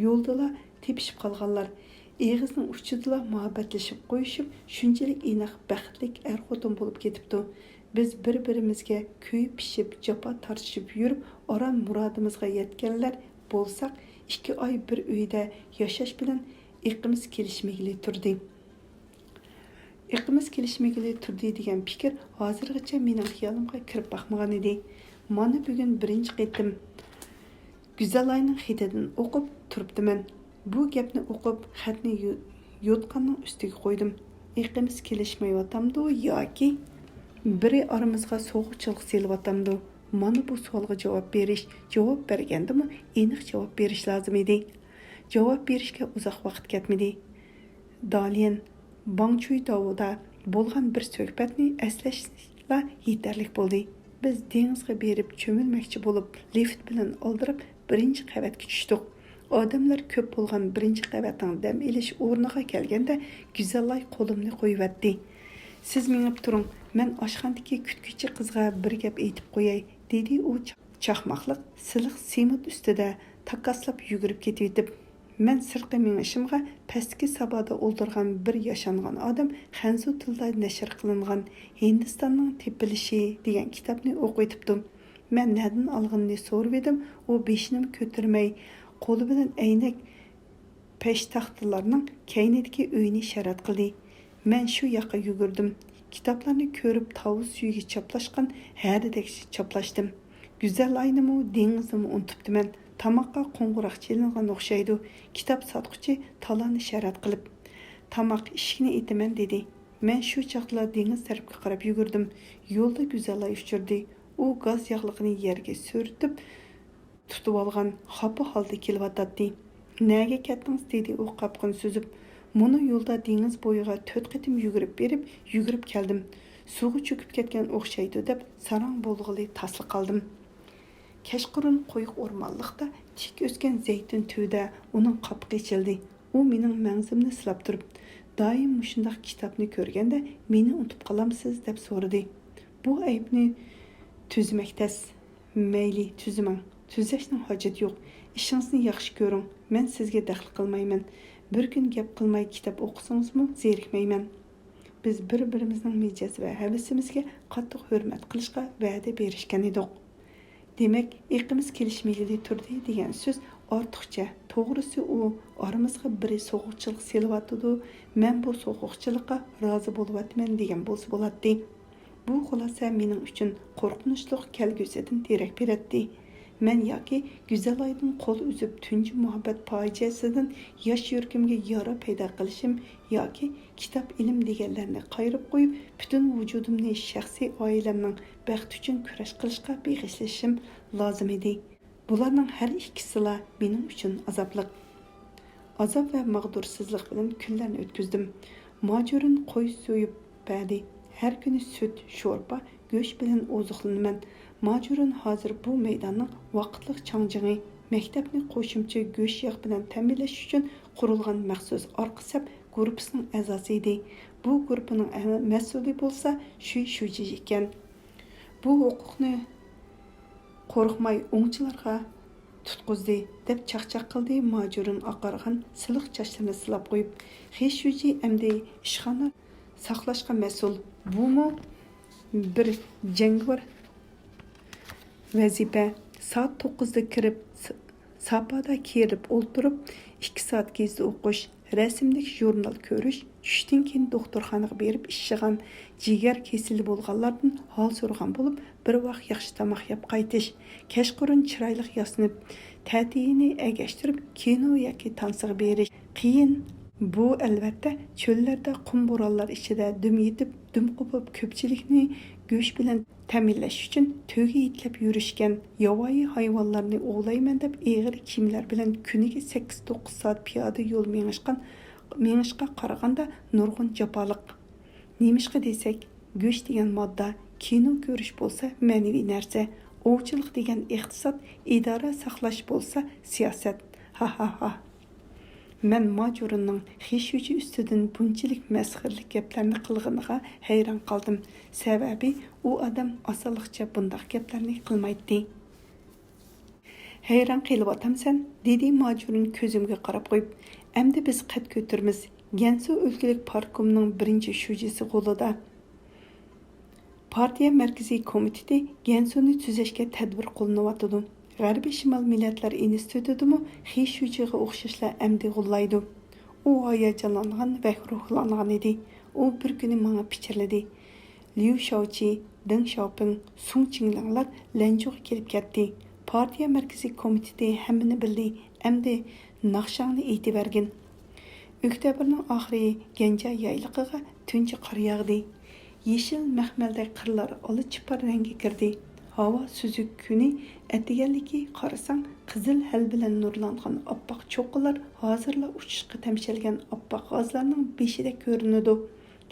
يولدىلا تېپىشىپ قالغانلار. ئېغىزنىڭ ئۇچىدىلا مۇھەببەتلىشىپ قويۇشۇپ، شۇنچىلىك ئىناق، بەختلىك ئەر-خوتۇن بولۇپ كېتىپتۇ. بىز بىر-بىرىمىزگە كۆيۈپ-پىشىپ، جاپا تارتىشىپ يۈرۈپ، ئاران مۇرادىمىزغا يەتكەنلەر بولساق، ئىككى ئاي بىر ئۆيدە ياشاش بىلەن ئېقىمىز كېلىشمىگىلى تۇردى. ئېقىمىز كېلىشمىگىلى تۇردى دېگەن پىكىر ھازىرغىچە مېنىڭ خىيالىمغا كىرىپ باقمىغانىدى. مانا بۈگۈن بىرىنچى قېتىم گۈزەلاينىڭ خېتىدىن ئوقۇپ تۇرۇپتىمەن. بۇ گەپنى ئوقۇپ، خەتنى يو-، يوتقاننىڭ ئۈستىگە قويدۇم. ئېقىمىز كېلىشمەيۋاتامدۇ ياكى بىرى ئارىمىزغا سوغۇقچىلىق سېلىۋاتامدۇ؟ مانا بۇ سوئالغا جاۋاب بېرىش، جاۋاب بەرگەندىمۇ ئېنىق جاۋاب بېرىش لازىم ئىدى. جاۋاب بېرىشكە ئۇزاق ۋاقىت كەتمىدى. داليەن، باڭچۈيداۋدا بولغان بىر سۆھبەتنى ئەسلەشلا يېتەرلىك بولدى. بىز دېڭىزغا بېرىپ چۆمۈلمەكچى بولۇپ، لىفت بىلەن ئالدىراپ بىرىنچى قەۋەتكە چۈشتۇق. ئادەملەر كۆپ بولغان بىرىنچى قەۋەتنىڭ دەم ئېلىش ئورنىغا كەلگەندە، گۈزەللاي قولۇمنى قويۇۋەتتى. سىز مېڭىپ تۇرۇڭ، مەن ئاشخانىدىكى كۈتكۈچى قىزغا بىر گەپ ئېيتىپ قوياي، دېدى ئۇ چا-، چاقماقلىق سىلىق سېمونت ئۈستىدە تاكاسلاپ يۈگۈرۈپ كېتىۋېتىپ. مەن سىرتقا مېڭىشىمغا، پەستىكى سابادا ئولتۇرغان بىر ياشانغان ئادەم خەنزۇ تىلىدا نەشر قىلىنغان ھىندىستاننىڭ تېپىلىشى دېگەن كىتابنى ئوقۇۋېتىپتۇ. مەن نەدىن ئالغىنىنى سورىۋىدىم، ئۇ بېشىنىمۇ كۆتۈرمەي، قولى بىلەن ئەينەك پېشتاختىلارنىڭ كەينىدىكى ئۆينى ئىشارەت قىلدى. مەن شۇ ياققا يۈگۈردۈم. كىتابلارنى كۆرۈپ، تاۋۇز سۈيىگە چاپلاشقان ھەدىدەك چاپلاشتىم. گۈزەل ئاينىمۇ، دېڭىزنىمۇ ئۇنتۇپتىمەن. تاماققا قوڭغۇراق چېلىنغان ئوخشايدۇ. كىتاب ساتقۇچى تالاننى ئىشارەت قىلىپ، تاماق ئىشىكنى ئېتىمەن، دېدى. مەن شۇ چاغدىلا دېڭىز تەرەپكە قاراپ يۈگۈردۈم. يولدا گۈزەل ئاي ئۇچرىدى. ئۇ گاز ياغلىقىنى يەرگە سۈرتۈپ، تۇتۇۋالغان خاپا ھالدا كېلىۋاتاتتى. نەگە كەتتىڭىز؟ دېدى ئۇ قاپىقىنى سۈزۈپ. مۇنۇ يولدا دېڭىز بويىغا تۆت قېتىم يۈگۈرۈپ بېرىپ، يۈگۈرۈپ كەلدىم. سۇغا چۆكۈپ كەتكەن ئوخشايدۇ، دەپ ساراڭ بولغىلى تاسلا قالدىم. كەچقۇرۇن قويۇق ئورمانلىقتا تىك ئۆسكەن زەيتۇن تۈۋىدە ئۇنىڭ قاپىقى ئېچىلدى. ئۇ مېنىڭ مەڭزىمنى سىلاپ تۇرۇپ، دائىم مۇشۇنداق كىتابنى كۆرگەندە، مېنى ئۇنتۇپ قالامسىز؟ دەپ سورىدى. بۇ ئەيىبنى تۈزىمەك تەس. مەيلى، تۈزىمەڭ. تۈزەشنىڭ ھاجىتى يوق. ئىشىڭىزنى ياخشى كۆرۈڭ. مەن سىزگە دەخلى قىلمايمەن. بىر كۈن گەپ قىلماي كىتاب ئوقۇسىڭىزمۇ زېرىكمەيمەن. بىز بىر-بىرىمىزنىڭ مىجەز ۋە ھەۋىسىمىزگە قاتتىق ھۆرمەت قىلىشقا ۋەدە بېرىشكەن ئىدۇق. دېمەك، ئېقىمىز كېلىشمىگىلى تۇردى دېگەن سۆز ئارتۇقچە. توغرىسى، ئۇ ئارىمىزغا بىرى سوغۇقچىلىق سېلىۋاتىدۇ، مەن بۇ سوغۇقچىلىققا رازى بولۇۋاتىمەن دېگەن بولسا بولاتتى. بۇ خۇلاسە مېنىڭ ئۈچۈن قورقۇنچلۇق كەلگۈسىدىن دېرەك بېرەتتى. مەن ياكى گۈزەلايدىن قول ئۈزۈپ، تۇنجى مۇھەببەت پاجىئەسىدىن ياش يۈرىكىمگە يارا پەيدا قىلىشىم ياكى كىتاب، ئىلىم دېگەنلەرنى قايرىپ قويۇپ، پۈتۈن ۋۇجۇدۇمنى شەخسىي ئائىلەمنىڭ بەختى ئۈچۈن كۈرەش قىلىشقا بېغىشلىشىم لازىم ئىدى. بۇلارنىڭ ھەر ئىككىسىلا مېنىڭ ئۈچۈن ئازابلىق. ئازاب ۋە ماغدۇرسىزلىق بىلەن كۈنلەرنى ئۆتكۈزدۈم. ماجۇرۇن قوي سويۇپ بەردى. ھەر كۈنى سۈت، شورپا، گۆش بىلەن ئوزۇقلىنىمەن. ماجۇرۇن ھازىر بۇ مەيداننىڭ ۋاقىتلىق چاڭجىڭى، مەكتەپنى قوشۇمچە گۆش ياغ بىلەن تەمىنلەش ئۈچۈن قۇرۇلغان مەخسۇس ئارقا سەپ گۇرۇپپىسىنىڭ ئەزاسى ئىدى. بۇ گۇرۇپپىنىڭ ئە-، مەسئۇلى بولسا شۈي شۇجى ئىكەن. بۇ ھوقۇقنى قورقماي ئوڭچىلارغا تۇتقۇزدى، دەپ چاقچاق قىلدى ماجۇرۇن ئاقارغان سىلىق چاچلىرىنى سىلاپ قويۇپ. خېشۈجى ئەمدى ئىشخانا ساقلاشقا مەسئۇل. بۇمۇ بىر جەڭگىۋار ۋەزىپە. سائەت توققۇزدا كىرىپ، س-، ساپادا كىرىپ ئولتۇرۇپ، ئىككى سائەت گېزىت ئوقۇش، رەسىملىك ژۇرنال كۆرۈش، چۈشتىن كېيىن دوختۇرخانىغا بېرىپ ئىششىغان جىگەر كېسىلى بولغانلاردىن ھال سورىغان بولۇپ، بىر ۋاق ياخشى تاماق يەپ قايتىش، كەچقۇرۇن چىرايلىق ياسىنىپ، تەتىيىنى ئەگەشتۈرۈپ، كىنو ياكى تانسىغا بېرىش قىيىن. بۇ، ئەلۋەتتە، چۆللەردە قۇم بورانلار ئىچىدە دۈم يېتىپ، دۈم قوپۇپ، كۆپچىلىكنى گۆش بىلەن تەمىنلەش ئۈچۈن تۆگە يېتىلەپ يۈرۈشكەن ياۋايى ھايۋانلارنى ئوۋلايمەن دەپ ئېغىر كىيىملەر بىلەن كۈنىگە سەككىز توققۇز سائەت پىيادە يول مېڭىشقان، مېڭىشقا قارىغاندا نۇرغۇن جاپالىق. نېمىشقا دېسەك، گۆش دېگەن ماددا، كىنو كۆرۈش بولسا مەنىۋى نەرسە، ئوۋچىلىق دېگەن ئىقتىساد، ئىدارە ساقلاش بولسا سىياسەت. ھا ھا ھا. مەن ماجۇرۇننىڭ خېشۈجى ئۈستىدىن بۇنچىلىك مەسخىرىلىك گەپلەرنى قىلغىنىغا ھەيران قالدىم، سەۋەبى ئۇ ئادەم ئاسانلىقچە بۇنداق گەپلەرنى قىلمايتتى. ھەيران قېلىۋاتامسەن؟ دېدى ماجۇرۇن كۆزۈمگە قاراپ قويۇپ. ئەمدى بىز قەد كۆتۈرىمىز. گەنسۇ ئۆلكىلىك پارتكومنىڭ بىرىنچى شۇجىسى غولىدا. پارتىيە مەركىزىي كومىتېتى گەنسۇنى تۈزەشكە تەدبىر قوللىنىۋاتىدۇ. غەربىي شىمال مىللەتلەر ئىنستىتۇتىمۇ خېشۈجىغا ئوخشاشلا ئەمدى غوللايدۇ. ئۇ ھاياجانلانغان ۋە روھلانغان ئىدى. ئۇ بىر كۈنى ماڭا پىچىرلىدى. ليۇ شياۋچى، دېڭ شياۋپىڭ، سۇڭ چىڭلىڭلار لەنجۇغا كېلىپ كەتتى. پارتىيە مەركىزىي كومىتېتى ھەممىنى بىلدى، ئەمدى ناخشاڭنى ئېيتىۋەرگىن. ئۆكتەبىرنىڭ ئاخىرى گەنجە يايلىقىغا تۇنجى قار ياغدى. يېشىل مەخمەلدەك قىرلار ئالا چىپار رەڭگە كىردى. ھاۋا سۈزۈك، كۈنى ئەتىگەنلىكى قارىساڭ، قىزىل ھەل بىلەن نۇرلانغان ئاپئاق چوققىلار ھازىرلا ئۇچۇشقا تەمشەلگەن ئاپئاق غازلارنىڭ بېشىدەك كۆرۈنىدۇ.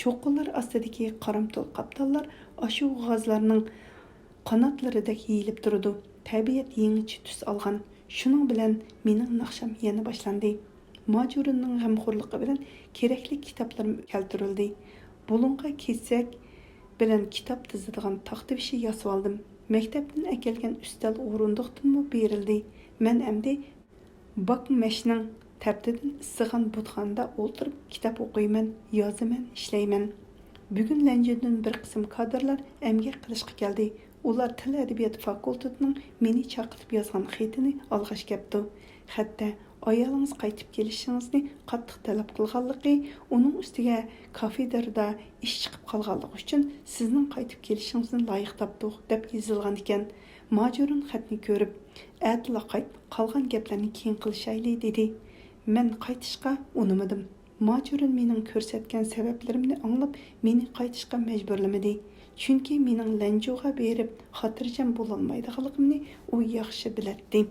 چوققىلار ئاستىدىكى قارامتۇل قاپتاللار ئاشۇ غازلارنىڭ قاناتلىرىدەك يېيىلىپ تۇرىدۇ. تەبىئەت يېڭىچە تۈس ئالغان. شۇنىڭ بىلەن مېنىڭ ناخشام يەنە باشلاندى. ماجۇرۇننىڭ غەمخورلۇقى بىلەن كېرەكلىك كىتابلىرىم كەلتۈرۈلدى. بۇلۇڭغا كەتسەك، بىلەن كىتاب تىزىدىغان تاختا بېشى ياسىۋالدىم. مەكتەپتىن ئەكەلگەن ئۈستەل ئورۇندۇقتىنمۇ بېرىلدى. مەن ئەمدى باكمەشنىڭ تەپتىدىن ئىسسىغان بۇتخانىدا ئولتۇرۇپ كىتاب ئوقۇيمەن، يازىمەن، ئىشلەيمەن. بۈگۈن لەنجۇدىن بىر قىسىم كادىرلار ئەمگەك قىلىشقا كەلدى. ئۇلار تىل ئەدەبىيات فاكۇلتېتىنىڭ مېنى چاقىرتىپ يازغان خېتىنى ئالغاچ كەپتۇ. خەتتە، ئايالىڭىز قايتىپ كېلىشىڭىزنى قاتتىق تەلەپ قىلغانلىقى، ئۇنىڭ ئۈستىگە كافېدردا ئىش چىقىپ قالغانلىقى ئۈچۈن سىزنىڭ قايتىپ كېلىشىڭىزنى لايىق تاپتۇق، دەپ يېزىلغانىكەن. ماجۇرۇن خەتنى كۆرۈپ، ئەتىلا قايت، قالغان گەپلەرنى كېيىن قىلىشايلى، دېدى. مەن قايتىشقا ئۇنىمىدىم. ماجۇرىن مېنىڭ كۆرسەتكەن سەۋەبلىرىمنى ئاڭلاپ، مېنى قايتىشقا مەجبۇرلىمىدى. چۈنكى مېنىڭ لەنجۇغا بېرىپ خاتىرجەم بولالمايدىغانلىقىمنى ئۇ ياخشى بىلەتتى.